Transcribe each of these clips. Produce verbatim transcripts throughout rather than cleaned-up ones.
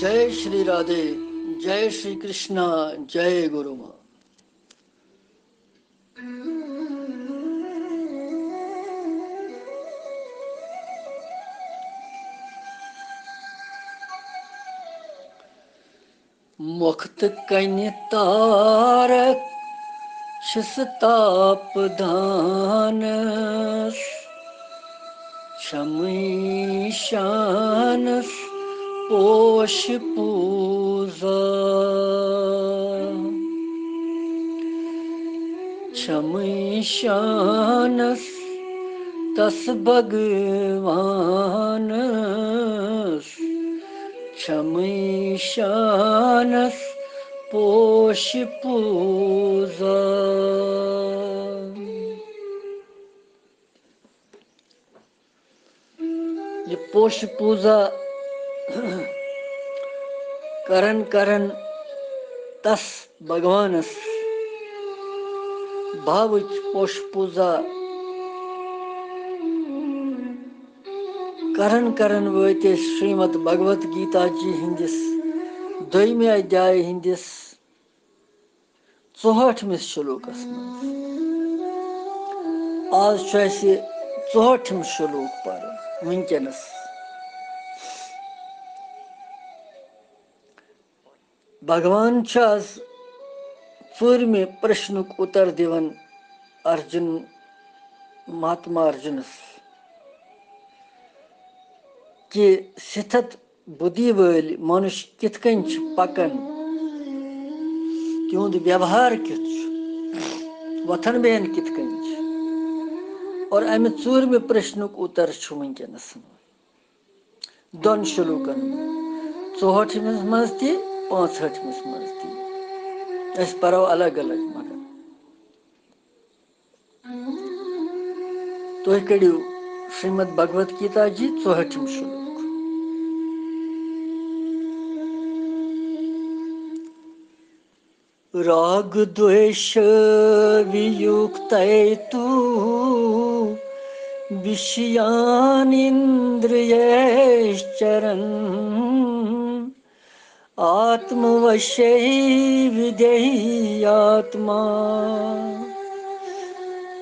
जय श्री राधे, जय श्री कृष्णा, जय गुरु माँ। مۄختہٕ کنہِ تارک چھِس تاپہٕ دانس، چھمٕے شانس پوشہٕ پوٗزا۔ چھمٕے شانس تس بھگوانس، چھمٕے شانس پوشہٕ پوٗزا۔ یہِ پوشہٕ پوٗزا کرن کرن تس بھگوانس بھاوٕچ پوشہٕ پوٗزا کرن کرن وٲتۍ أسۍ شریمد بھگوت گیتا جی ہٕنٛدِس دوٚیمہِ ادھیایہِ ہٕنٛدِس ژُہٲٹھمِس شلوکس منٛز۔ آز چھُ اَسہِ ژُہٲٹھِم شلوک پرُن وٕنکیٚنس۔ بھگوان چھُ از ژوٗرمہِ پرشنُک اُتر دِوان ارجُن، مہاتما ارجُنس، کہِ ستھت بُدھی وٲلۍ مَنُش کِتھ کٔنۍ چھِ پَکان، تِہُنٛد ویوہار کیُتھ چھُ، وۄتھان بیٚہان کِتھ کٔنۍ چھِ۔ اور اَمہِ ژوٗرمہِ پرشنُک اُتر چھُ وٕنکیٚنَس دۄن شلوکن منٛز، ژُہٲٹھمِس منٛز تہِ، پانٛژہٲٹھمِس منٛز تہِ۔ أسۍ پَرو الگ الگ، مگر تُہۍ کٔڑِو شریمد بھگوت گیتا جی ژُہٲٹھِم شلوک۔ راگ دویش ویوکتیتو وشیان اندریش چرن آتموشیویدیہ آتما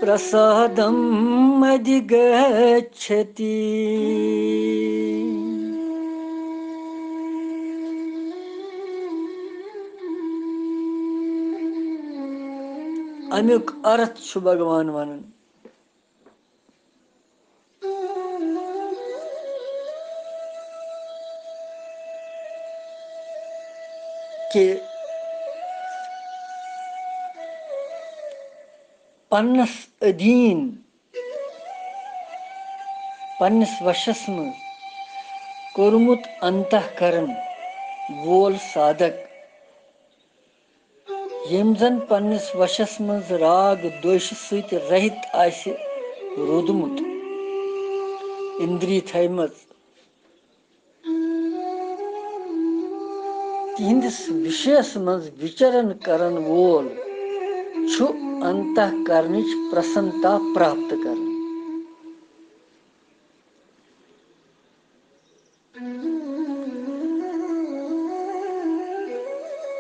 پرسادم ادھگچھتی۔ امیُک ارتھ چھُ بھگوان ونان کہِ پننس ادھیٖن، پننس وشس منٛز کوٚرمُت انتہ کرن وول سادک، ییٚمۍ زن پننِس وشس منٛز راگ دویشہٕ سۭتۍ رہِت آسہِ روٗدمُت، اِندری تھٲومٕژ، تِہنٛدِس وِشیس منٛز وِچرن کرن وول چھُ انتہ کرنٕچ پرسنتا پراپت کران۔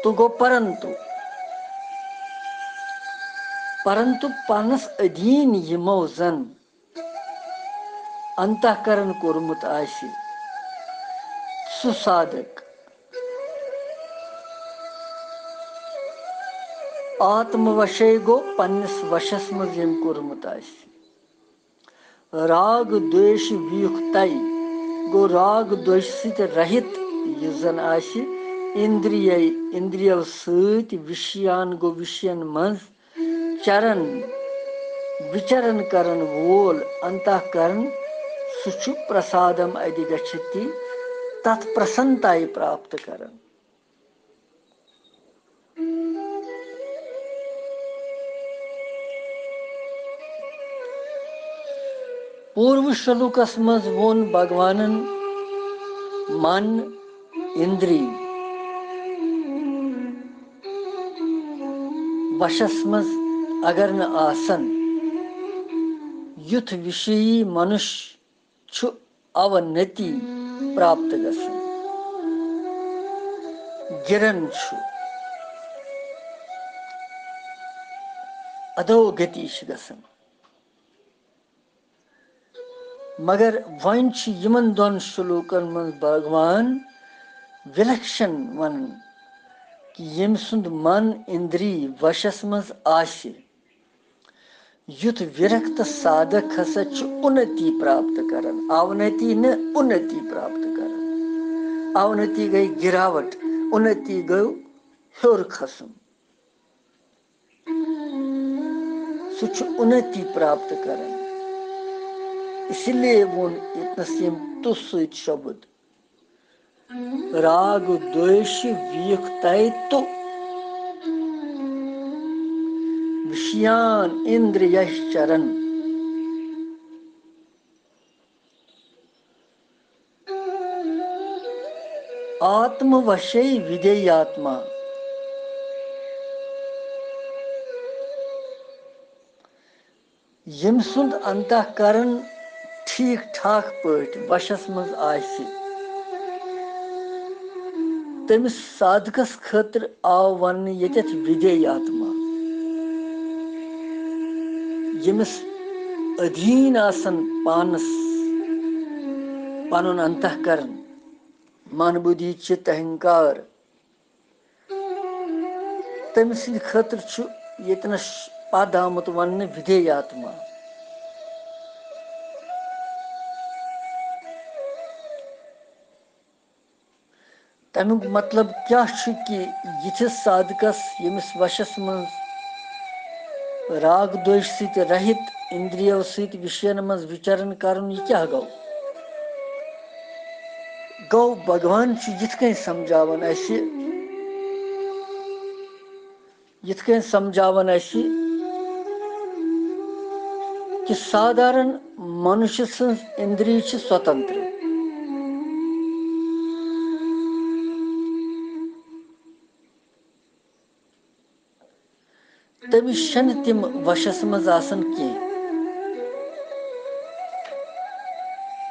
تہٕ گوٚو پرنتو، پرنتو پانس ادھیٖن یِمو زن انتہ کرن کوٚرمُت آسہِ، سُہ سادک آتم وشے گوٚو پننِس وشس منٛز ییٚمۍ کوٚرمُت آسہِ۔ راگ دویش ویُکتے گوٚو راگ دویش سۭتۍ رہِت یُس زن آسہِ، اندریے، اندریو سۭتۍ، وشیان گوٚو وشین منٛز، چرن، وچرن کرن وول انتہ کرن، سُہ چھُ پرسادم ادھگچھتی، تتھ پرسنتایہِ پراپت کران۔ پوٗروٕ شلوکس منٛز ووٚن بھگوانن، من، اندری وشس منٛز اگر نہٕ آسن، یُتھ وشیی منُش چھُ اونتی پراپت گژھان، گرن چھُ، ادھوگتی چھِ گژھان۔ مگر وۄنۍ چھُ یِمن دۄن شلوکن منٛز بھگوان وِلکشن ونان کہِ ییٚمۍ سُنٛد من اندری وشس منٛز آسہِ، یُتھ وِرکت سادک ہسا چھُ اُنتی پراپت کران، اونتی نہٕ، اُنتی پراپت کران۔ اونتی گٔے گراوٹ، اُنتی گوٚو ہیوٚر کھسُن۔ سُہ چھُ اُنتی پراپت کران۔ اسی لیے ووٚن ییٚتنس ییٚمۍ تُس سۭتۍ شوبُد، راگ دویش ویُکتیتو وشیان اندریشچرن۔ آتم وشے ودیاتما۔ ییٚمۍ سُنٛد انتہ کرن ٹھیٖک ٹھاک پٲٹھۍ وشس منٛز آسہِ، تٔمِس سادکس خٲطرٕ آو وننہٕ ییٚتٮ۪تھ ودیاتما، ییٚمِس ادھیٖن آسن پانس پنُن انتہ کرن، من، بُدھی، چِت، اہنکار۔ تٔمۍ سٕنٛدِ خٲطرٕ چھُ ییٚتنَس پد آمُت وننہٕ ودیاتما۔ تَمیُک مطلب کیٛاہ چھُ کہِ یِتھِس سادکس، ییٚمِس وشس منٛز راگ دوش سۭتۍ رہِت، اندریو سۭتۍ وشین منٛز وچرن کرُن، یہِ کیٛاہ گوٚو؟ گوٚو، بھگوان چھُ یِتھ کٔنۍ سمجھاوان اَسہِ، یِتھ کٔنۍ سمجھاوان اَسہِ کہِ سادھارن منُش سٕنٛز اندری چھِ سوتنتر۔ تٔمِس چھَنہٕ تِم وشس منٛز آسان کینٛہہ۔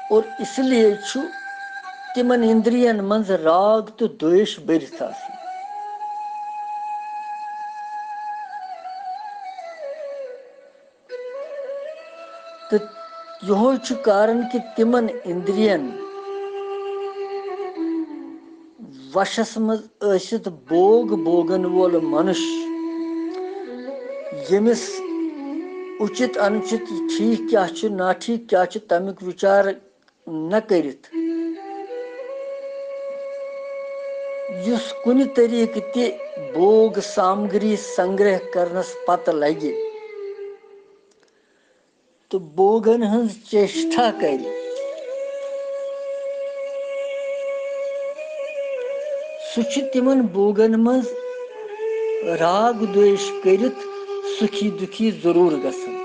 اور اس لیے چھُ تِمن اندرین منٛز راگ تہٕ دویش بٔرِتھ آسان۔ تہٕ یِہوے چھُ کارن کہِ تِمن اندرین وشس منٛز ٲسِتھ بوگ بوگن وول منُش، ییٚمِس اُچِت انُچِت، ٹھیٖک کیٛاہ چھُ، ناٹھیٖک کیٛاہ چھُ، تمیُک وِچار نہ کٔرِتھ، یُس کُنہِ طریٖقہٕ تہِ بوگ سامگری سنگرہ کرنس پتہٕ لگہِ، تہٕ بوگن ہٕنٛز چیشٹھا کرِ، سُہ چھُ تِمن بوگن منٛز راگ دویش کٔرِتھ سُکھی دُکھی ضروٗر گژھان۔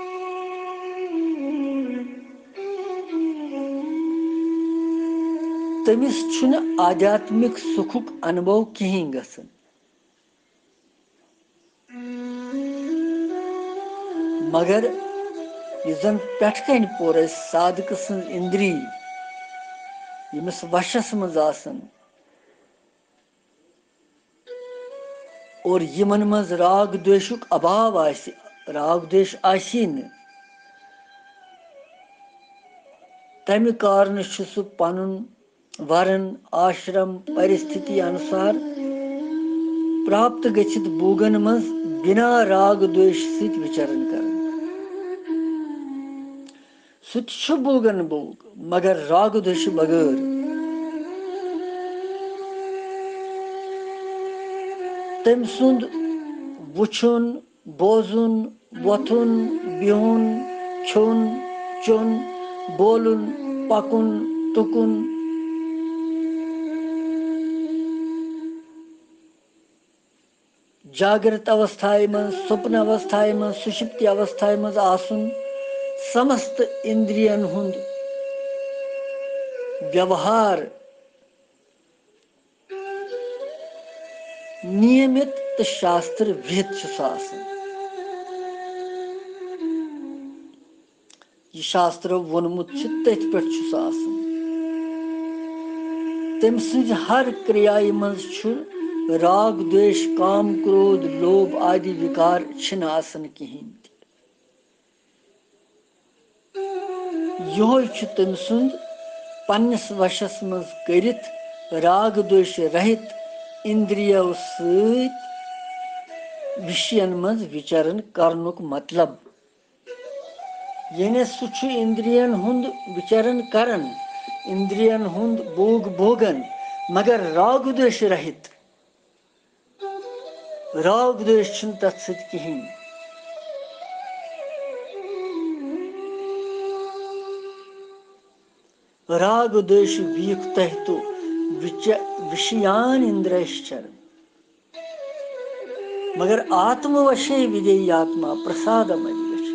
تٔمِس چھُنہٕ آدھیاتمک سُکھُک انبو کِہیٖنۍ گژھان۔ مگر یُس زن پٮ۪ٹھٕ کنہِ پوٚر اَسہِ سادکہٕ سٕنٛز اِندری، ییٚمِس وشس منٛز آسان، اور یِمن منٛز راگ دویشُک ابھاو آسہِ، راگ دویش آسی نہٕ، تمہِ کارنہٕ چھُ سُہ پنُن ورن، آشرم، پرستھتی انُسار پراپت گٔژھِتھ بوگن منٛز بنا راگ دویش سۭتۍ وچرن کران۔ سُہ تہِ چھُ بوگن بوگ، مگر راگ دویشہٕ بغٲر۔ تٔمۍ سُنٛد وُچھُن، بوزُن، وۄتھُن، بِہُن، کھیوٚن، چیوٚن، بولُن، پکُن، تُکُن، جاگرت اوستھایہِ منٛز، سوپن اوستھایہِ منٛز، سُشپتی اوستھایہِ منٛز آسُن، سمست اندرین ہُنٛد ویوہار نِیمِت تہٕ شاستر وِہِت چھُ سُہ آسان۔ یہِ شاسترو ووٚنمُت چھُ، تٔتھۍ پٮ۪ٹھ چھُ سُہ آسان۔ تٔمۍ سٕنٛزِ ہر کرِیایہِ منٛز چھُ راگ، دویش، کام، کرودھ، لوبھ آدِ وِکار چھِنہٕ آسان کِہیٖنۍ تہِ۔ یِہوٚے چھُ تٔمۍ سُنٛد پننِس وشس منٛز کٔرِتھ راگ دویش رہِت اِندرِیو سۭتۍ وِشین منٛز وِچرن کرنُک مطلب۔ یعنی سُہ چھُ اِندرِین ہُنٛد وِچرن کران، اِندرِین ہُنٛد بوگ بوگان، مگر راگ دویش رہِت۔ راگ دویش چھُنہٕ تَتھ سۭتۍ کِہیٖنۍ۔ راگ دویش ویُکتہ تو وِچ-، وِشیان اِندریش چرن۔ مگر آتم وشے وِدیہی آتما پرسادم ادگچھت۔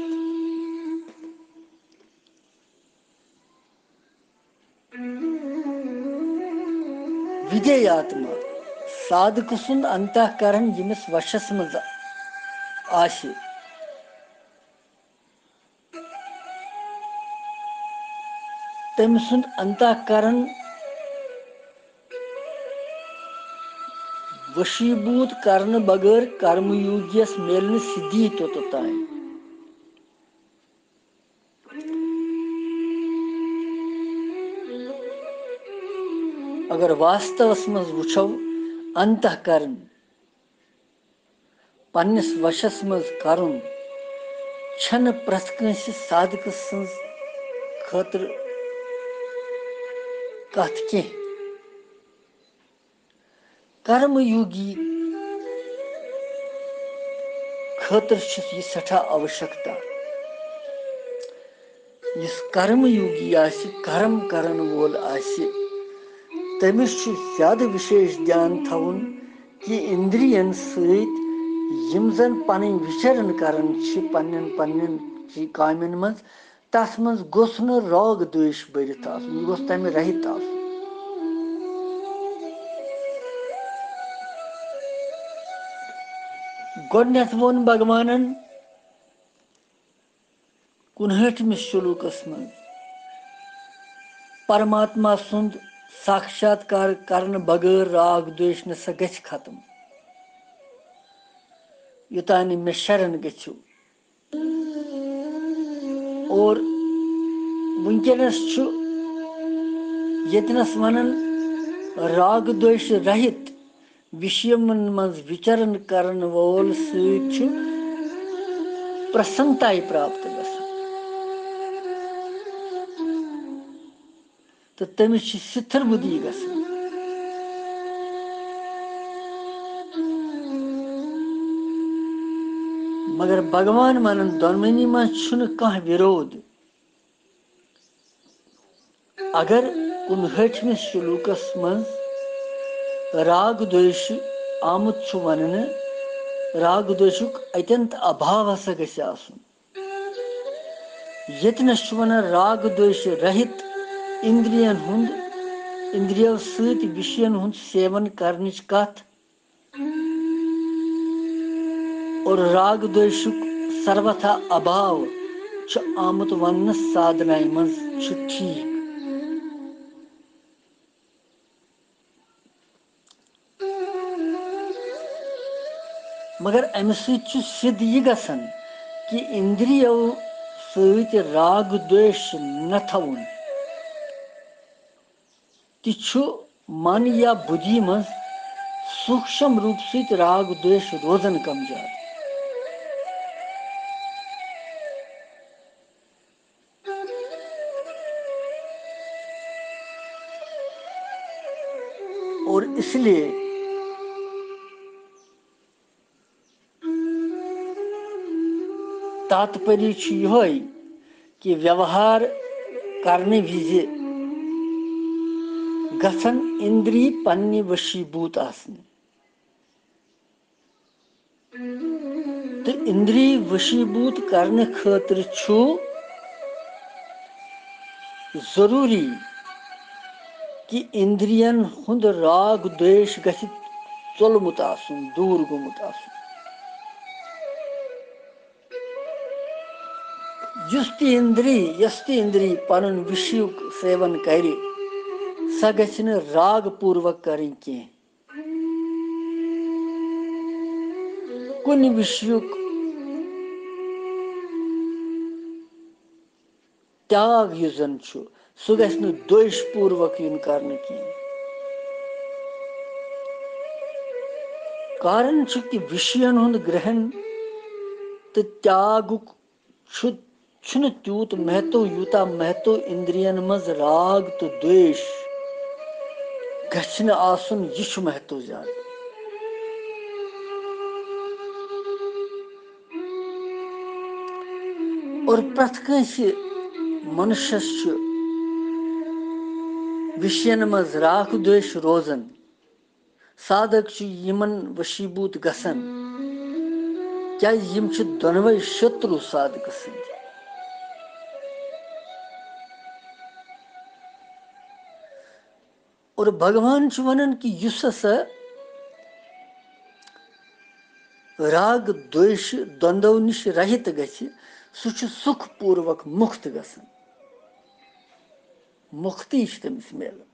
وِدیہی آتما، سادھکہٕ سُنٛد انتہ کرن ییٚمِس وشس منٛز آسہِ، تٔمۍ سُنٛد انتہ کرن وشیٖبوٗت کرنہٕ بغٲر کرم یوگیَس میلہِ نہٕ سِدھی توٚتتھ تام۔ اگر واستوس منٛز وٕچھو، انتہ کرن پننِس وشس منٛز کرُن چھنہٕ پرٛٮ۪تھ کٲنٛسہِ سادھکہٕ سٕنٛز خٲطرٕ کتھ کینٛہہ۔ کرم یوگی خٲطرٕ چھُ یہِ سٮ۪ٹھاہ آوشکتا۔ یُس کرم یوگی آسہِ، کرم کرن وول آسہِ، تٔمِس چھُ زیادٕ وِشیش دیان تھاوُن کہِ اِندرِین سۭتۍ یِم زن پنٕنۍ وِچرن کران چھِ پننٮ۪ن پننٮ۪ن کامٮ۪ن منٛز، تَتھ منٛز گوٚژھ نہٕ راگ دویش بٔرِتھ آسُن، یہِ گوٚژھ تَمہِ رہِت آسُن۔ گۄڈٕنٮ۪تھ ووٚن بھگوانن کُنہٲٹھمِس شلوکس منٛز، پرماتما سُنٛد ساکشاتکار کرنہٕ بغٲر راگ دویش نہ سا گژھِ ختم، یوٚتام نہٕ مےٚ شرن گٔژھِو۔ اور وٕنکیٚنَس چھُ ییٚتنَس وَنان راگ دویش رہِت وِشیَمَن منٛز وِچرن کرن وول سۭتۍ چھُ پرسنتایہِ پراپت گژھان۔ تہٕ تٔمِس چھِ سِتھر بُدھی گژھان۔ مگر بھگوان وَنان دۄنوٕنی منٛز چھُنہٕ کانٛہہ وِرود۔ اگر کُنہٲٹھمِس شلوکس منٛز راگ دویش آمُت چھُ وننہٕ، راگ دویشُک اتنت ابھاو ہسا گژھِ آسُن۔ ییٚتنَس چھُ وَنان راگ دویش رہِت اِندرِیَن ہُنٛد، اِندرِیَو سۭتۍ وِشیَن ہُنٛد سیون کرنٕچ کتھ اور راگ دویشُک سروتھا ابھاو چھُ آمُت وننہٕ سادھنایہِ منٛز چھُ ٹھیٖک۔ مگر امہِ سۭتۍ چھُ سِدھ یہِ گژھان کہِ اِندرِیو سۭتۍ راگ دویش نہ تھاوُن تہِ چھُ من یا بُدھی منٛز سوٗکشم روٗپ سۭتۍ راگ دویش روزان کم زیادٕ۔ اور اس لیے تاتپری چھُ یِہوٚے کہِ ویوہار کرنہٕ وِزِ گژھن اِندری پننہِ وشیٖبوٗت آسنہِ۔ تہٕ اِندری وشیٖبوٗت کرنہٕ خٲطرٕ چھُ ضروٗری کہِ اِندرِین ہُنٛد راگ دویش گژھِ ژوٚلمُت آسُن، دوٗر گوٚمُت آسُن۔ یُس تہِ اِندری، یۄس تہِ اِندری پنُن وِشیُک سیون کرِ، سۄ گژھِ نہٕ راگ پوٗروک کرٕنۍ کینٛہہ۔ کُنہِ وِشیُک تیاگ یُس زن چھُ، سُہ گژھِ نہٕ دویش پوٗروک یُن کرنہٕ کینٛہہ۔ کارن چھُ کہِ وِشین ہُنٛد گرہن تہٕ تیاگُک چھُ، چھُنہٕ تیوٗت مہتو، یوٗتاہ مہتو اِندرین منٛز راگ تہٕ دویش گژھِ نہٕ آسُن، یہِ چھُ مہتو زیادٕ۔ اور پرٛٮ۪تھ کٲنٛسہِ مَنُشَس چھُ وِشیَن منٛز راگ دویش روزان۔ سادھک چھُ یِمن وشیٖبوٗت گژھان، کیازِ یِم چھِ دۄنوَے شترو سادھکہٕ سٕنٛدۍ۔ اور بھگوان چھُ وَنان کہِ یُس ہسا راگ دویش دۄندو نِش رہِت گژھِ، سُہ چھُ سُکھ پوٗروک مُکت گژھان۔ مُکتی چھِ تٔمِس میلان۔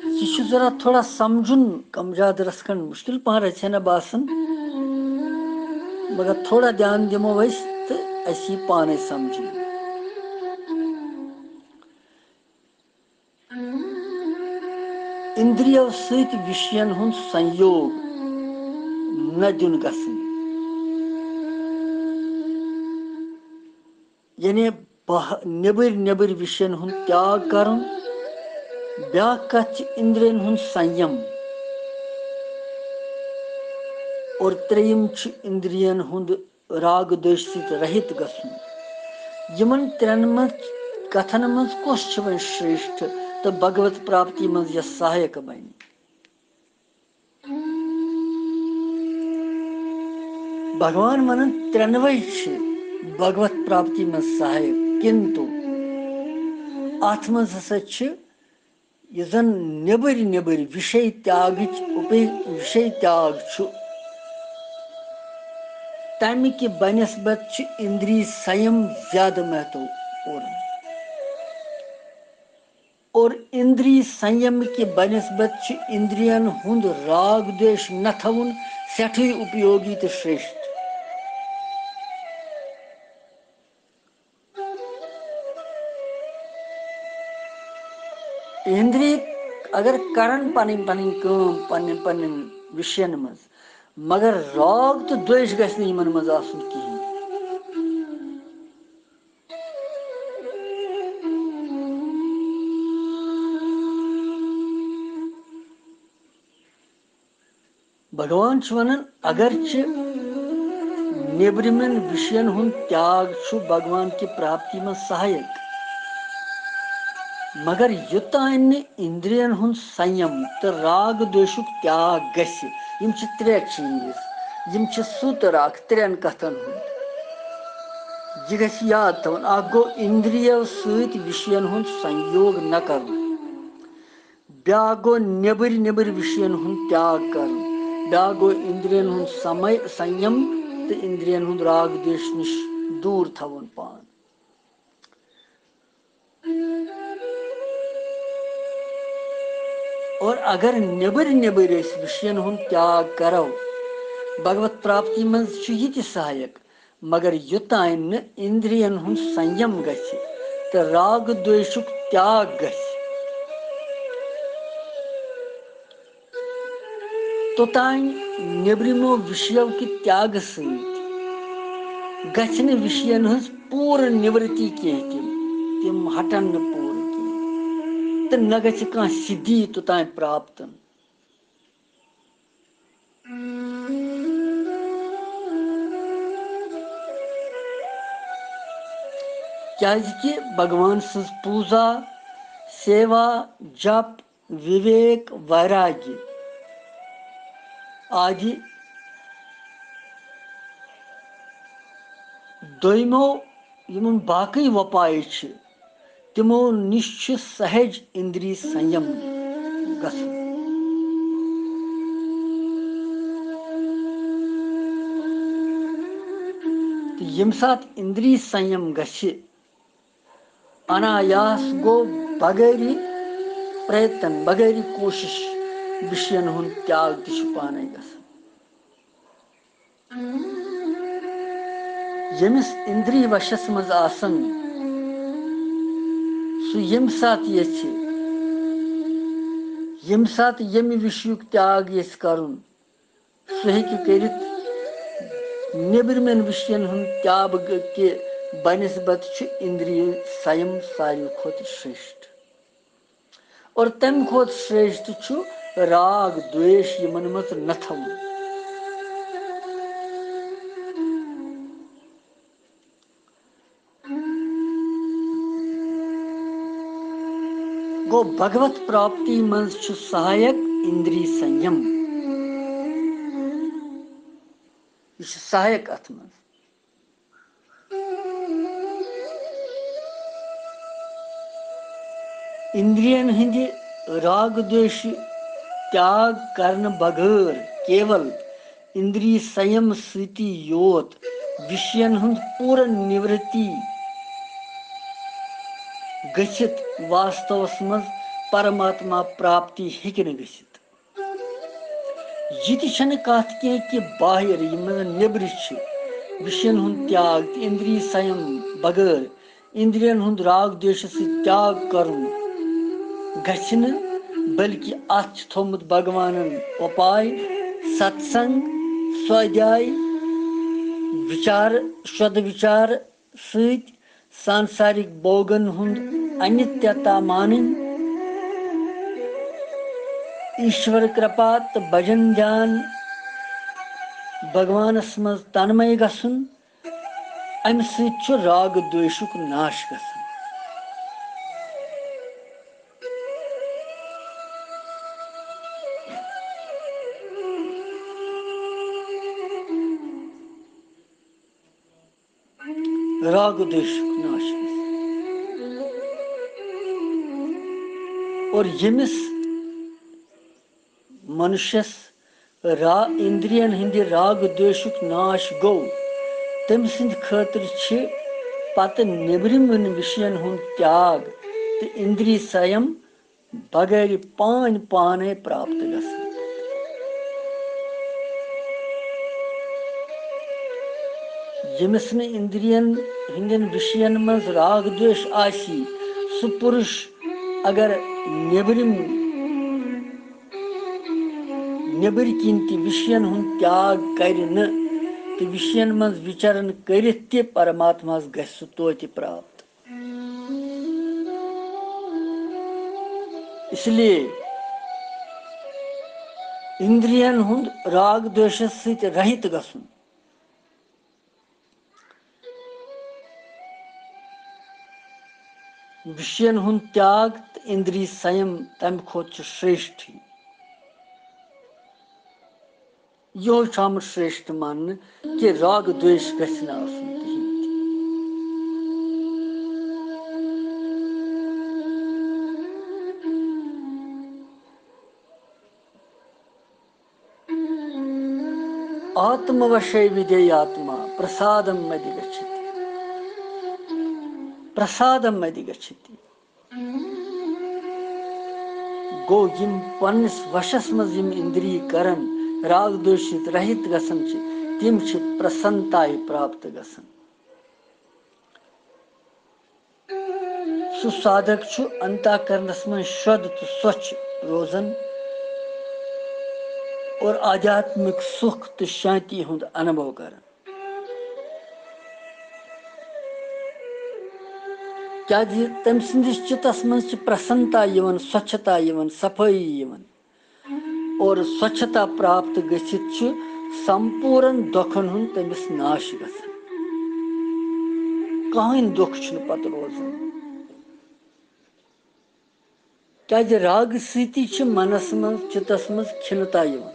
یہِ چھُ ذرا تھوڑا سمجھُن کم زیادٕ رژھ کھنٛڈ مُشکِل پہن، رژھِ ہنا باسان، مگر تھوڑا دیان دِمو أسۍ تہٕ اَسہِ یی پانے سمجھِنہٕ۔ اِندرِیو سۭتۍ وِشین ہُنٛد سنیوگ نہ دیُن گژھُن۔ یعنی بہ-، نیبٕرۍ نیبٕرۍ وِشین ہُنٛد تیاگ کرُن۔ بیاکھ کتھ چھِ اِندرین ہُنٛد سنیم۔ اور ترٛیٚیِم چھُ اِندرین ہُنٛد راگ دویش سۭتۍ رہِت گژھُن۔ یِمن ترٛٮ۪ن منٛز، کتھن منٛز کۄس چھِ وۄنۍ شریشٹھ تہٕ بھگوت پراپتی منٛز یۄس سہایک بنہِ؟ بھگوان ونان ترٛٮ۪نوَے چھِ بھگوت پراپتی منٛز سہایک، کِنتُو اتھ منٛز ہسا چھِ یُس زن نیبٕرۍ نیبٕرۍ وِشے تیاگٕچ اُپے-، وِشے تیاگ چھُ، تمہِ کہِ بنسبت چھُ اِندری سنیم زیادٕ مہتوپورن۔ اور اِندری سنیم کہِ بنسبت چھُ اِندرین ہُنٛد راگ دویش نہ تھاوُن سٮ۪ٹھٕے اُپیوگی تہٕ شریشٹھ۔ اِندری اگر کرن پنٕنۍ پنٕنۍ کٲم پننٮ۪ن پننٮ۪ن وِشین منٛز، مگر راگ تہٕ دویش گژھِ نہٕ یِمن منٛز آسُن کِہیٖنۍ۔ بھگوان چھُ ونان، اگرچہِ نیبرِمٮ۪ن وِشین ہُنٛد تیاگ چھُ بھگوان کہِ پراپتی منٛز سہایک، مگر یوٚتام نہٕ اِندرین ہُنٛد سنیم تہٕ راگ دویشُک تیاگ گژھِ، یِم چھِ ترٛےٚ چیٖز، یِم چھِ سوٗتر اکھ ترٛٮ۪ن کتھن ہُنٛد۔ یہِ گژھِ یاد تھاوُن، اکھ گوٚو اِندرِیو سۭتۍ وِشین ہُنٛد سنیوگ نہ کرُن۔ بیٛاکھ گوٚو نیٚبٕرۍ نیٚبٕرۍ وِشین ہُنٛد تیاگ کرُن۔ بیٛاکھ گوٚو اِندرین ہُنٛد سمے-، سنیم تہٕ اِندرین ہُنٛد راگ دیش نِش دوٗر تھاوُن پان۔ اور اگر نیٚبٕرۍ نیٚبٕرۍ أسۍ وِشین ہُنٛد تیاگ کرو، بھگوت پراپتی منٛز چھُ یہِ تہِ سہایک، مگر یوٚتام نہٕ اِندرین ہُنٛد سنیم گژھِ تہٕ راگ دویشُک تیاگ گژھِ، توٚتام نیٚبرِمو وِشیو کہِ تیاگہٕ سۭتۍ گژھِ نہٕ وِشین ہٕنٛز پوٗرٕ نِورتی کینٛہہ، تِم، تِم ہٹن نہٕ پوٗرٕ کینٛہہ، تہٕ نہ گژھِ کانٛہہ سِدھی توٚتام پراپتن۔ کیازِ کہِ بھگوان سٕنٛز پوٗزا، سیوا، جپ، وِویک، ویراگی آدِ دوٚیمو یِمن باقٕے وۄپایہِ چھِ، تِمو نِش چھُ سہج اِندری سنیم گژھُن۔ تہٕ ییٚمہِ ساتہٕ اِندری سنیم گژھِ، انایاس گوٚو، بغٲری پریتن، بغٲری کوٗشِش، وِشین ہُنٛد تیاگ تہِ چھُ پانے گژھان۔ ییٚمِس اِندری وشس منٛز آسن، سُہ ییٚمہِ ساتہٕ یژھِ، ییٚمہِ ساتہٕ ییٚمہِ وِشیُک تیاگ یژھِ کرُن، سُہ ہیٚکہِ کٔرِتھ۔ نیٚبرِمٮ۪ن وِشین ہُنٛد تیاگ کہِ بنسبت چھُ اِندری سیم ساروی کھۄتہٕ شرٛیشٹھ۔ اور تَمہِ کھۄتہٕ شرٛیشٹھ چھُ راگ دویش یِمن منٛز نہ تھاوُن۔ گوٚو، بھگوت پراپتی منٛز چھُ سہایک اِندری سنیم۔ یہِ چھُ سہایک اَتھ منٛز۔ اِندرین ہٕنٛدِ راگ دویشہِ تیاگ کرنہٕ بغٲر کیول اِندری سنیم سۭتی یوت وِشین ہُنٛد پوٗرٕ نِورتی گٔژھِتھ واستوَس منٛز پرماتما پراپتی ہیٚکہِ نہٕ گٔژھِتھ۔ یہِ تہِ چھَنہٕ کَتھ کینٛہہ کہِ باہر، یِم زَن نیٚبرِ چھِ، وِشین ہُنٛد تیاگ تہٕ اِندری سنیم بغٲر اِندرین ہُنٛد راگ دویشہٕ سۭتۍ تیاگ کرُن گژھِ نہٕ، بلکہِ اَتھ چھُ تھوٚومُت بھگوانن اُپاے، ستسنگ، سوادھیاے، وِچار، شُدھ وِچار، سۭتۍ سانسارِک بوگن ہُنٛد انتیتا مانٕنۍ، ایشور کرپا تہٕ بجن دھیان، بھگوانس منٛز تنمے گژھُن، امہِ سۭتۍ چھُ راگ دویشُک ناش گژھان۔ راگ دویشُک ناش گژھِ۔ اور ییٚمِس منشس را-، اِندرین ہٕنٛدِ راگ دویشُک ناش گوٚو، تٔمۍ سٕنٛدِ خٲطرٕ چھِ پتہٕ نیٚبرِمٮ۪ن وِشین ہُنٛد تیاگ تہٕ اِندری سنیم بغٲرِ پانۍ پانے پراپت گژھان۔ ییٚمِس نہٕ اِندرین ہٕنٛدٮ۪ن وِشین منٛز راگ دویش آسی، سُہ پُرُش اگر نیٚبرِم، نیٚبٕرۍ کِنۍ تہِ وِشین ہُنٛد تیاگ کرِ نہٕ تہٕ وِشین منٛز وِچرن کٔرِتھ تہِ پرماتماہس گژھِ سُہ توتہِ پراپت۔ اس لیے اِندرین ہُنٛد راگ دویشس سۭتۍ رہِت گژھُن، وِشین ہُنٛد تیاگ تہٕ اِندری سنیم تَمہِ کھۄتہٕ چھُ شرٛیشٹھی۔ یِہوٚے چھُ آمُت شرٛیشٹھ ماننہٕ کہِ راگ دویش گژھِ نہٕ آسُن کِہیٖنۍ تہِ۔ آتموشے وِدھییاتما پرسادم ادھیگچھتی۔ پرسادم ادھیگچھتی۔ گوٚو، یِم پننِس وشس منٛز یِم اِندری کرن، راگ دویش سۭتۍ رہِت گژھان چھِ، تِم چھِ پرسنتایہِ پراپت گژھان۔ سُہ سادھک چھُ انتہ کرنس منٛز شُدھ تہٕ سوچھ روزان اور آدھیاتمک سُکھ تہٕ شانتی ہُنٛد انوبھو کران۔ کیازِ تٔمۍ سٕنٛدِس چِتس منٛز چھِ پرسنتا یِوان، سوچھتا یِوان، صفٲیی یِوان۔ اور سوچھتا پراپت گٔژھِتھ چھُ سمپوٗرن دۄکھن ہُنٛد تٔمِس ناش گژھان۔ کٕہٕنۍ دۄکھ چھُنہٕ پتہٕ روزان۔ کیازِ راگہٕ سۭتی چھِ منس منٛز، چِتس منٛز کھِنتا یِوان۔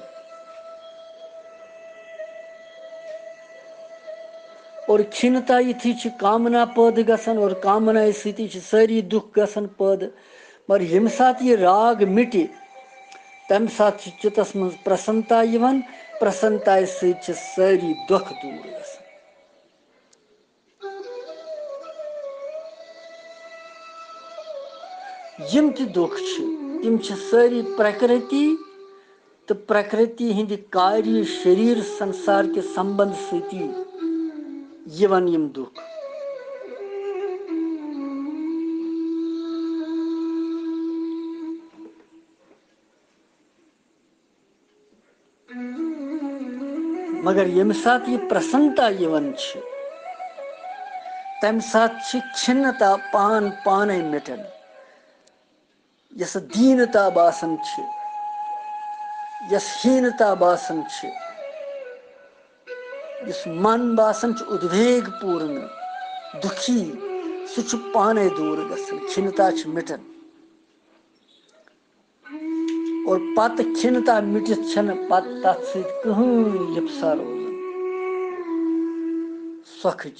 اور کھِنتا یُتھُے چھِ کامنا پٲدٕ گژھان، اور کامنایہِ سۭتی چھِ سٲری دُکھ گژھان پٲدٕ۔ مگر ییٚمہِ ساتہٕ یہِ راگ مِٹہِ، تَمہِ ساتہٕ چھِ چِتَس منٛز پرسنتا یِوان، پرسنتایہِ سۭتۍ چھِ سٲری دُکھ دوٗر گژھان۔ یِم تہِ دُکھ چھِ، تِم چھِ سٲری پرٛکرتی تہٕ پرٛکرتی ہٕنٛدِ کاری شریٖر سنسار کہِ سمبنٛد سۭتی یِوان یِم دُکھ۔ مگر ییٚمہِ ساتہٕ یہِ پرسنتا یِوان چھِ، تَمہِ ساتہٕ چھِ کھِنتا پان پانے مِٹان۔ یۄس دیٖنتا باسان چھِ، یۄس ہیٖنتا باسان چھِ، یُس من باسان چھُ اُدویگ پوٗرنہٕ، دُکھی، سُہ چھُ پانے دوٗر گژھان، کھِنتا چھِ مِٹان۔ اور پتہٕ کھِنتا مِٹِتھ چھَنہٕ پتہٕ تَتھ سۭتۍ کٕہٕنۍ لِپسا روزان سۄکھٕچ۔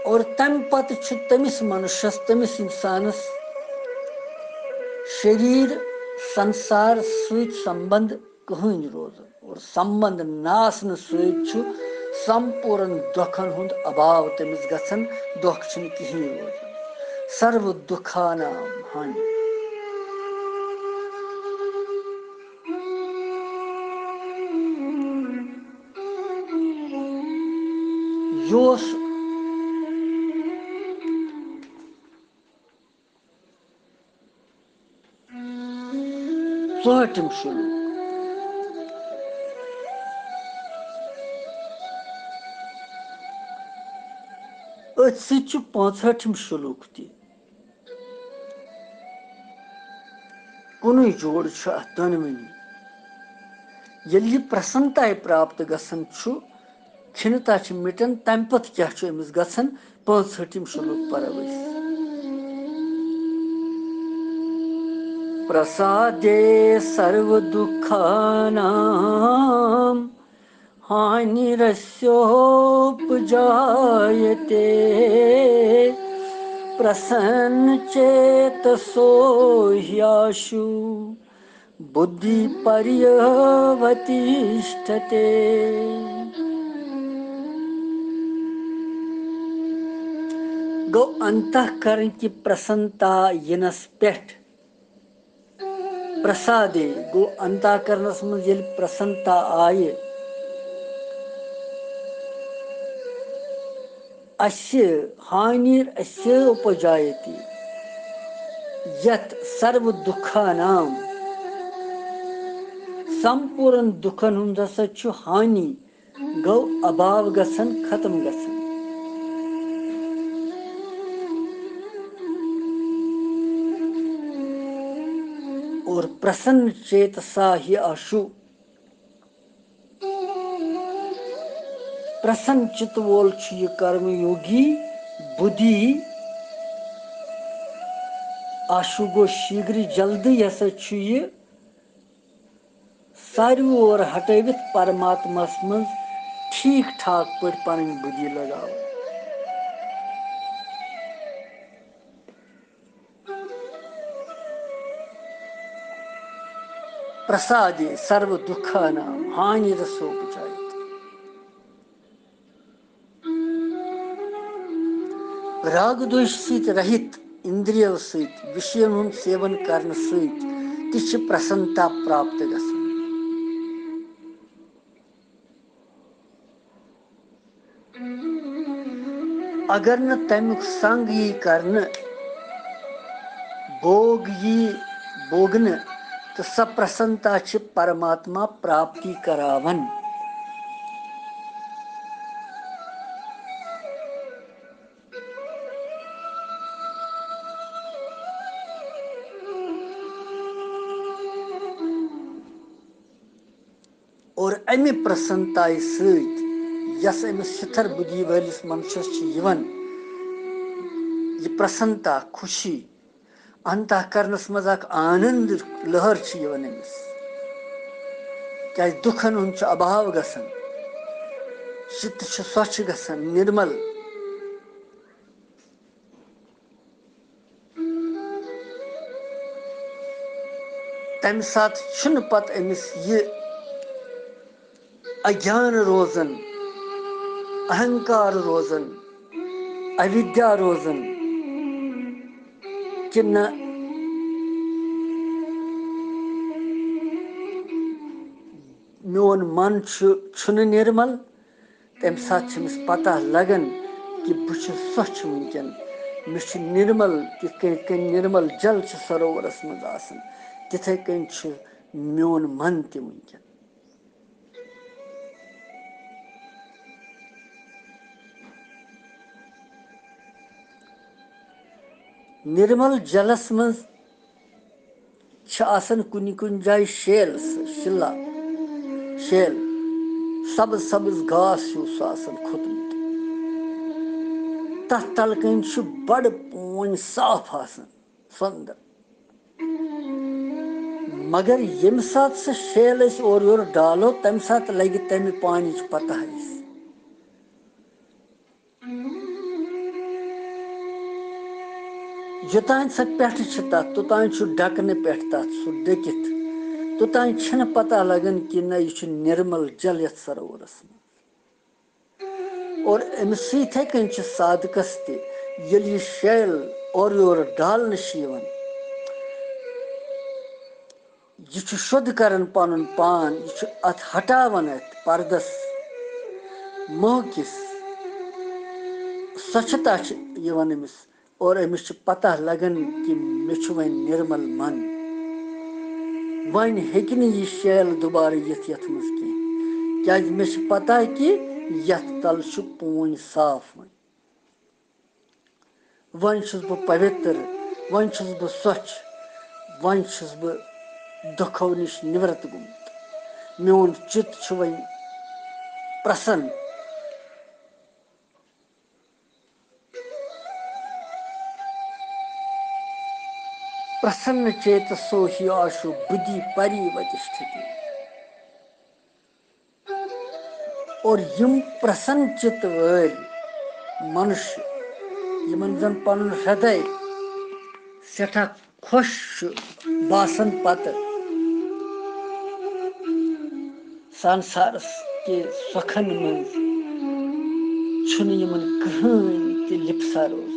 اور تَمہِ پتہٕ چھُ تٔمِس مَنُشَس، تٔمِس اِنسانَس شریٖر سنسار سۭتۍ سمبنٛد کٕہٕنۍ روزان۔ اور سمبنٛد نہ آسنہٕ سۭتۍ چھُ سمپوٗرن دۄکھن ہُنٛد ابھاو تٔمِس گژھان، دۄکھ چھُنہٕ کِہیٖنۍ روزان۔ سرو دُکھانام ہانی۔ یہِ اوس ژُہٲٹھِم شلوک۔ أتھۍ سۭتۍ چھُ پانٛژہٲٹھِم شلوک تہِ۔ کُنُے جوڑ چھُ اَتھ دۄنوٕنی۔ ییٚلہِ یہِ پرسنتایہِ پراپت گژھان چھُ، کھِنتا چھِ مِٹان، تَمہِ پتہٕ کیٛاہ چھُ أمِس گژھان؟ پانٛژہٲٹھِم شلوک پرو أسۍ۔ پرسادے سرو دُکھانام ہانیرسیوپجایتے، پرسن چیتسو ہیاشو بدھی پریوتیشٹھتے۔ گوٚو انتہ کرن کہِ پرسنتا یِنس پٮ۪ٹھ، پرسادے گوٚو انتہ کرنس منٛز ییٚلہِ پرسنتا آیہِ، اسہِ ہانیر اسہِ اپجایتی، یتھ سرو دکھانام، سمپورن دکھن ہُنٛد ہسا چھُ ہانی، گوٚو ابھاو گژھن، ختم گژھن۔ اور پرسن چیتسا ہی آشو، پرسن چِت وول چھُ یہِ کرم یوگی، بُدھی آشو گوٚو شیٖگری، جلدی ہسا چھُ یہِ ساروِیو اور ہٹٲوِتھ پرماتماہس منٛز ٹھیٖک ٹھاک پٲٹھۍ پنٕنۍ بُدھی لگاوان۔ پرسادے سرو دکھانام ہانی رسو پچایت۔ راگ دوش سۭتۍ رہِت، اندریو سۭتۍ، وشین ہُنٛد سیون کرنہٕ سۭتۍ تہِ چھِ پرسنتا پراپت گژھان۔ اگر نہٕ تمیُک سنگ یی کرنہٕ، بوگ یی بوگنہٕ، تہٕ سۄ پرسنتا چھِ پرماتما پراپتی کراوان۔ اور امہِ پرسنتایہِ سۭتۍ یۄس أمِس سِتھر بُدھی وٲلِس منشس چھِ یِوان، یہِ پرسنتا، خوشی، انتہ کرنس منٛز اکھ آنند لہر چھِ یِوان أمِس، کیازِ دُکھن ہُنٛد چھُ ابھاو گژھان۔ چِتہٕ چھُ سۄچھ گژھان، نِرمل۔ تَمہِ ساتہٕ چھُنہٕ پتہٕ أمِس یہِ اگیان روزان، اہنکار روزان، اودیا روزان، کہِ نہ، میون من چھُ، چھُنہٕ نِرمل۔ تَمہِ ساتہٕ چھِ أمِس پتہ لگان کہِ بہٕ چھُس سۄچھ وٕنکٮ۪ن، مےٚ چھُ نِرمل، تِتھ کٔنۍ، یِتھ کٔنۍ نِرمل جل چھُ سروورس منٛز آسان، تِتھے کٔنۍ چھُ میون من تہِ وٕنکٮ۪ن۔ نِرمل جلس منٛز چھِ آسان کُنہِ کُنہِ جایہِ شیل، شِلا، شیل، سبز سبز گاس ہیوٗ سُہ آسان کھوٚتمُت۔ تَتھ تَلہٕ کَنۍ چھُ بَڑٕ پونۍ صاف آسان، سۄندر۔ مگر ییٚمہِ ساتہٕ سُہ شیل أسۍ اورٕ یورٕ ڈالو، تَمہِ ساتہٕ لَگہِ تَمہِ پانِچ پتہ اَسہِ۔ یوٚتانۍ سۄ پٮ۪ٹھٕ چھِ تَتھ، توٚتانۍ چھُ ڈَکہٕ نہٕ پٮ۪ٹھ تَتھ سُہ ڈٔکِتھ۔ توٚتانۍ چھَنہٕ پَتہ لَگان کہِ نہ، یہِ چھُ نِرمل جل یَتھ سروورَس منٛز۔ اور أمِس سۭتۍ یِتھَے کٔنۍ چھِ صادقَس تہِ، ییٚلہِ یہِ شیل اورٕ یورٕ ڈالنہٕ چھِ یِوان، یہِ چھُ شوٚد کران پنُن پان، یہِ چھُ اتھ ہٹاوان، اتھ پردس، موہ کِس سۄچھتا چھِ یِوان أمِس، اور أمِس چھِ پتہ لگان کہِ مےٚ چھُ وۄنۍ نِرمل من، وۄنۍ ہیٚکہِ نہٕ یہِ شیل دُبارٕ یِتھ یتھ منٛز کینٛہہ، کیازِ مےٚ چھِ پتہ کہِ یتھ تل چھُ پونۍ صاف وۄنۍ۔ وۄنۍ چھُس بہٕ پویتر، وۄنۍ چھُس بہٕ سۄچھ، وۄنۍ چھُس بہٕ دۄکھو نِش نِورت گوٚمُت۔ میون چِت چھُ وۄنۍ پرسن۔ پرسن چیتسو ہی آشو بدھی پری وتشٹھتی۔ اور یِم پرسن چِت وٲلۍ منُش، یِمن زن پنُن ہردے سٮ۪ٹھاہ خۄش چھُ باسان، پتہٕ سنسارس کہِ سۄکھن منٛز چھُنہٕ یِمن کٕہٕنۍ تہِ لِپسا روزان۔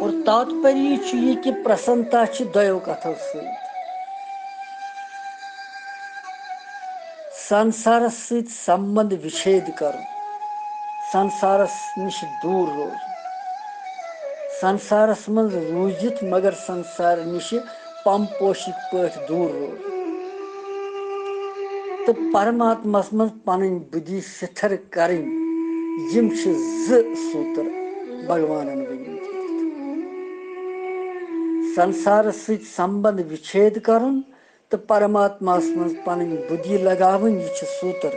اور تاتپریہ چھُ یہِ کہِ پرسنتا چھِ دۄیو کتھو سۭتۍ۔ سنسارس سۭتۍ سمبند وِچھید کرُن، سنسارس نِش دوٗر روزُن، سنسارس منٛز روٗزِتھ مگر سنسار نِش پم پوشِک پٲٹھۍ دوٗر روزُن تہٕ پرماتماہس منٛز پنٕنۍ بُدھی سِتھر کرٕنۍ۔ یِم چھِ زٕ سوٗتر بھگوانن ؤنۍمٕتۍ۔ سنسارس سۭتۍ سمبند وِچھید کرُن تہٕ پرماتماہس منٛز پنٕنۍ بُدھی لگاوٕنۍ، یہِ چھِ سوٗتر۔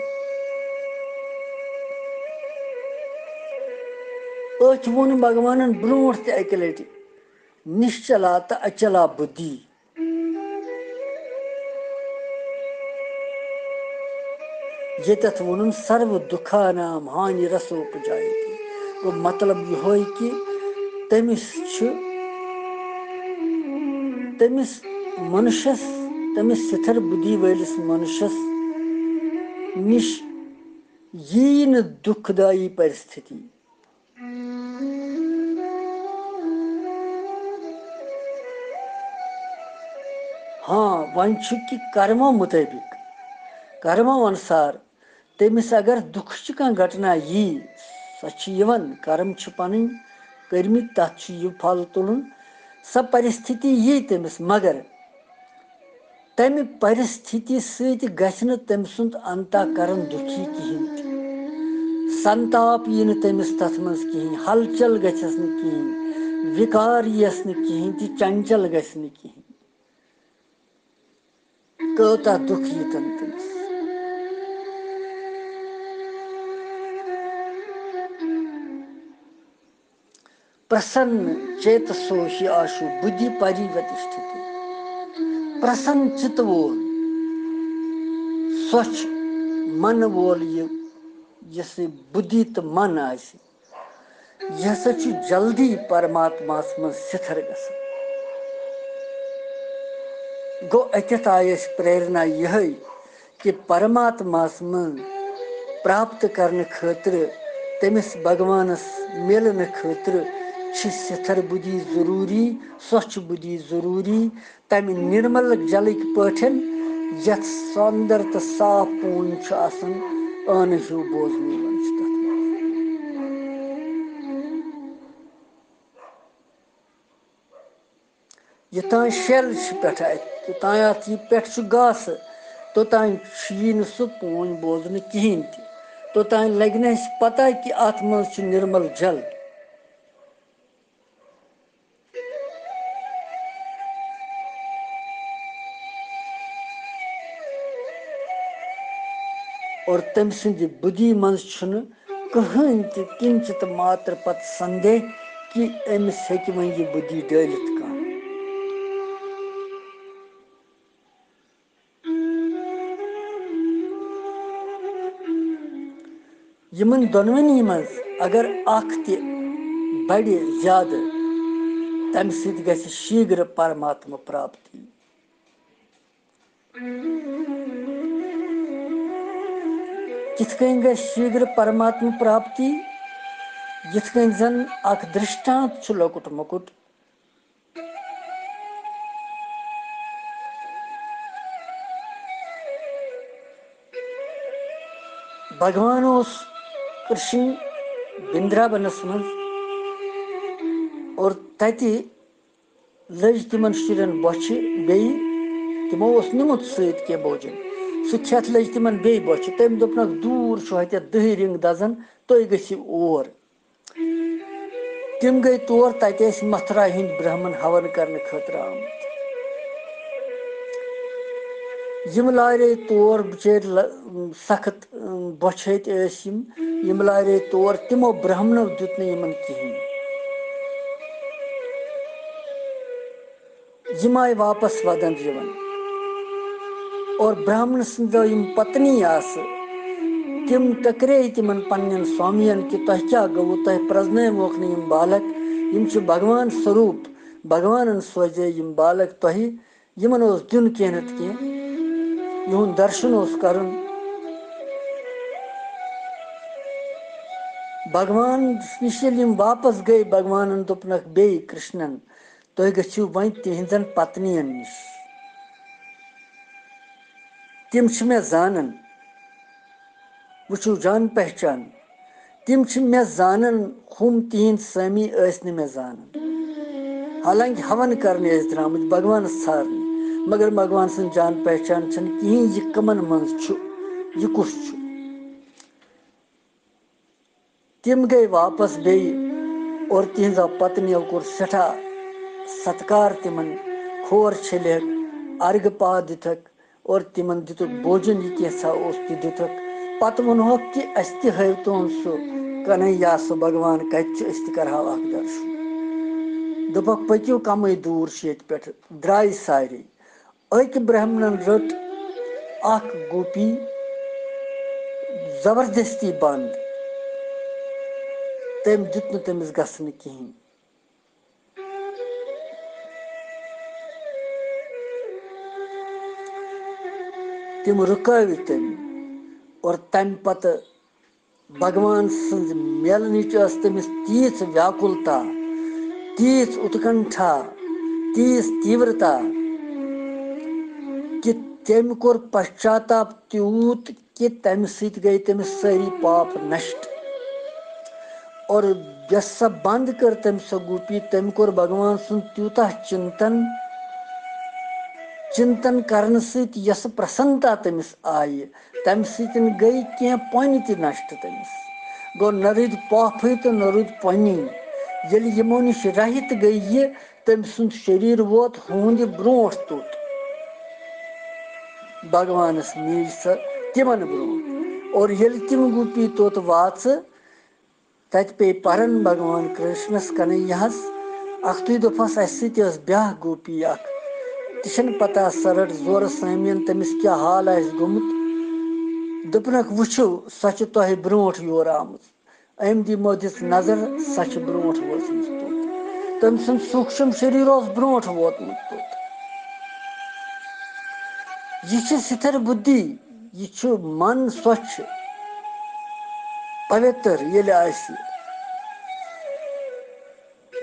أتھۍ ووٚن بھگوانن برونٛٹھ تہِ اکہِ لٹہِ، نِشچلا تہٕ اچلا بُدھی۔ ییٚتٮ۪تھ ووٚنُن، سرو دُکھانام ہانی رسوپجایتی۔ گوٚو مطلب یِہوے کہِ تٔمِس چھُ، تٔمِس منُشس، تٔمِس سِتھر بُدھی وٲلِس منُشس نِش یی نہٕ دُکھ دایی پرِستھتی۔ ہاں، وۄنۍ چھُ کہِ کرمو مُطٲبِق، کرمو انُسار تٔمِس اگر دُکھٕچ کانٛہہ گھٹنا یی، سۄ چھِ یِوان، کرم چھِ پنٕنۍ کٔرمٕتۍ، تتھ چھُ یہِ پھل تُلُن، سۄ پرِستھتی یی تٔمِس، مگر تمہِ پرِستھتی سۭتۍ گژھِ نہٕ تٔمۍ سُنٛد انتہ کرن دُکھی کِہینۍ تہِ۔ سنتاپ یی نہٕ تٔمِس تتھ منٛز کِہینۍ، ہلچل گژھٮ۪س نہٕ کِہینۍ، وِکار یِیَس نہٕ کِہینۍ تہِ، چنچل گژھِ نہٕ کِہینۍ۔ کۭژاہ دُکھ ییٖتن تٔمِس۔ پرسن چیتسو ہی آشو بدھی پری وتشٹھتی۔ پرسن چِت وول، سۄچھ من وول یہِ، یُس یہِ بُدھی تہٕ من آسہِ، یہِ ہسا چھُ جلدی پرماتماہس منٛز سِتھر گژھان۔ گوٚو، اَتٮ۪تھ آیہِ اَسہِ پریرنا یِہے کہِ پرماتماہس منٛز پراپت کرنہٕ خٲطرٕ، تٔمِس بھگوانس مِلنہٕ خٲطرٕ چھِ سِتھر بُدھی ضروٗری، سۄچھ بُدھی ضروٗری، تمہِ نِرمل جلٕکۍ پٲٹھۍ، یتھ سۄندر تہٕ صاف پوٗنۍ چھُ آسان، ٲنہٕ ہیوٗ بوزنہٕ یِوان چھُ تتھ منٛز۔ یوٚتام شیل چھِ پٮ۪ٹھٕ اَتہِ، یوٚتام اَتھ یہِ پٮ۪ٹھ چھُ گاسہٕ، توٚتام چھُ یی نہٕ سُہ پوٗنۍ بوزنہٕ کِہیٖنۍ تہِ۔ توٚتام لگہِ نہٕ اَسہِ پتہ کہِ اَتھ منٛز چھُ نِرمل جل۔ اور تٔمۍ سٕنٛدِ بُدھی منٛز چھُنہٕ کٕہٕنۍ تہِ کِنچِت ماتر پت سندیہ کہِ أمِس ہیٚکہِ وۄنۍ یہِ بُدھی ڈٲلِتھ کانٛہہ۔ یِمن دۄنوٕنی منٛز اگر اکھ تہِ بڑِ زیادٕ، تمہِ سۭتۍ گژھِ شیٖگرٕ پرماتما پراپتی۔ کِتھ کٔنۍ گژھِ شیٖگرٕ پرماتما پراپتی؟ یِتھ کٔنۍ زن اکھ درشٹانت چھُ لۄکُٹ مۄکُٹ۔ بھگوان اوس کرشن بندرابنس منٛز اور تتہِ لٔج تِمن شُرٮ۪ن بۄچھِ بیٚیہِ، تِمو اوس نیُمُت سۭتۍ کینٛہہ بوجن، سُہ کھٮ۪تھ لٔج تِمن بیٚیہِ بۄچھِ۔ تٔمۍ دوٚپنکھ، "دوٗر چھُ ہتٮ۪تھ دٔہہِ رنٛگ دزان، تُہۍ گٔژھِو اور۔" تِم گٔے تور، تتہِ ٲسۍ متھرا ہٕنٛدۍ برہمن ہون کرنہٕ خٲطرٕ آمٕتۍ۔ یِم لارے تور بِچٲرۍ ل-، سخت، اۭں، بۄچھِ ہتۍ ٲسۍ یِم، یِم لارے تور، تِمو برہمنو دیُت نہٕ یِمن کِہیٖنۍ۔ یِم آیہِ واپس ودن یِوان۔ اور برہمن سٕنٛزو یِم پتنی آسہٕ، تِم ٹکرے تِمن پننٮ۪ن سوامین کہِ، "تۄہہِ کیٛاہ گوٚوٕ؟ تۄہہِ پرزنٲوموکھ نہٕ یِم بالک؟ یِم چھِ بھگوان سوروٗپ، بھگوانن سوزے یِم بالک تۄہہِ، یِمن اوس دیُن کینٛہہ نتہٕ کینٛہہ، یِہُنٛد درشن اوس کرُن۔" بھگوان نِش ییٚلہِ یِم واپس گٔے، بھگوانن دوٚپنکھ بیٚیہِ کرشنن، "تُہۍ گٔژھِو وۄنۍ تِہنٛزن پتنین نِش۔ تِم چھِ مےٚ زانان۔ وٕچھِو، جان پہچان۔ تِم چھِ مےٚ زانان، ہُم تِہنٛدۍ سٲمی ٲسۍ نہٕ مےٚ زانان۔ حالانکہِ ہون کرنہِ ٲسۍ درٛامٕتۍ بھگوانس ژھارنہِ، مگر بھگوان سٕنٛز جان پہچان چھنہٕ کِہیٖنۍ، یہِ کٕمن منٛز چھُ، یہِ کُس چھُ؟" تِم گٔے واپس بیٚیہِ اور تِہنٛزو پتنیو کوٚر سٮ۪ٹھاہ ستکار تِمن، کھور چھٔلِکھ، ارگہٕ پاو دِتکھ اور تِمن دِتُکھ بوجن، یہِ کینٛژھا اوس تہِ دِتُکھ۔ پتہٕ ووٚنہوکھ کہِ اسہِ تہِ ہٲوتون سُہ کنہیا، سُہ بھگوان کتہِ چھُ، أسۍ تہِ کرہاو اکھ درشن۔ دوٚپکھ، "پٔکِو، کمٕے دوٗر چھُ ییٚتہِ پٮ۪ٹھٕ۔" درٛایہِ سارے۔ أکۍ برہمنن رٔٹ اکھ گوپی زبردستی بند۔ تٔمۍ دیُت نہٕ تٔمِس گژھنہٕ کِہیٖنۍ۔ تِم رُکٲوۍ تٔمۍ اور تمہِ پتہٕ بھگوان سٕنٛز میلنٕچ ٲس تٔمِس تیٖژ ویاکُلتا، تیٖژ اُتکنٹھا، تیٖژ تیٖورتا کہِ تٔمۍ کوٚر پشچاتاپ تیوٗت کہِ تَمہِ سۭتۍ گٔے تٔمِس سٲری پاپ نشٹ۔ اور یۄس سۄ بنٛد کٔر تٔمۍ سۄ گوپی، تٔمۍ کوٚر بھگوان سُنٛد تیوٗتاہ چِنتن، چِنتن کرنہٕ سۭتۍ یۄس پرسنتا تٔمِس آیہِ، تَمہِ سۭتۍ گٔے کینٛہہ پۄنہِ تہِ نشٹ تٔمِس۔ گوٚو، نہ روٗدۍ پاپھٕے تہٕ نہ روٗدۍ پۄنی۔ ییٚلہِ یِمو نِش رہِت گٔے یہِ، تٔمۍ سُنٛد شریٖر ووت ہُہُنٛدِ برونٛٹھ توٚت۔ بھگوانس میٖج سۄ تِمن برونٛٹھ۔ اور ییٚلہِ تِم گوپی توٚت واژٕ، تتہِ پیٚیہِ پرن بھگوان کرشنس کنہیاہس۔ اکھتُے دوٚپہس، "اسہِ سۭتۍ ٲس بیٛاکھ گوپی اکھ، تہِ چھنہٕ پتہ سۄ رٔٹ زورٕ سٲمین، تٔمِس کیٛاہ حال آسہِ گوٚمُت۔" دوٚپنکھ، وٕچھِو، سۄ چھِ تۄہہِ برونٛٹھ یور آمٕژ۔ أمۍ دی مو دِژ نظر، سۄ چھِ برونٛٹھ وٲژمٕژ توٚت۔ تٔمۍ سُنٛد سوٗکشم شریٖر اوس برونٛٹھ ووتمُت توٚت۔ یہِ چھِ سِتھر بُدھی، یہِ چھُ من سۄچھ، پویتر ییٚلہِ آسہِ،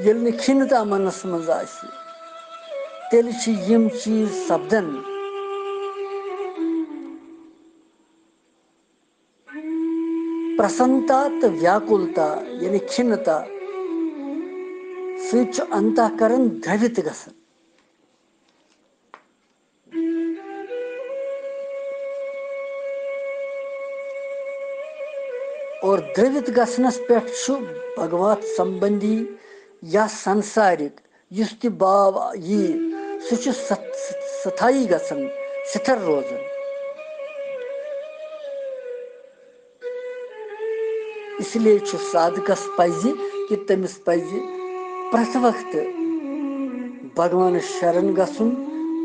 ییٚلہِ نہٕ کھِنتا منس منٛز آسہِ، تیٚلہِ چھِ یِم چیٖز سپدان۔ پرسنتا تہٕ ویاکُلتا، یعنی کھِنتا سۭتۍ چھُ انتہ کرن دروِت گژھان۔ اور دروِت گژھنس پٮ۪ٹھ چھُ بھگوت سمبندی یا سنسارِک یُس تہِ باو یی، سُہ چھُ ستھ-، ستھایی گژھان، ستھر روزان۔ اس لیے چھُ سادھکس پزِ کہِ تٔمِس پزِ پرٛٮ۪تھ وقتہٕ بھگوانس شرن گژھُن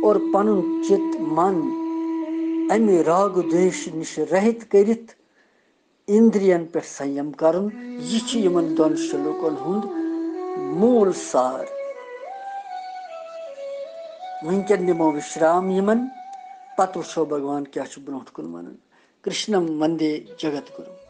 اور پنُن چِت من امہِ راگ دیش نِش رہِت کٔرِتھ اِندرین پٮ۪ٹھ سنیم کرُن۔ یہِ چھُ یِمن دۄن شلوکن ہُنٛد موٗل سار۔ وٕنکٮ۪ن دِمو وشرام یِمن، پتہٕ وٕچھو بھگوان کیٛاہ چھُ برونٛٹھ کُن ونان۔ کرشنم وندے جگت گُروٗ۔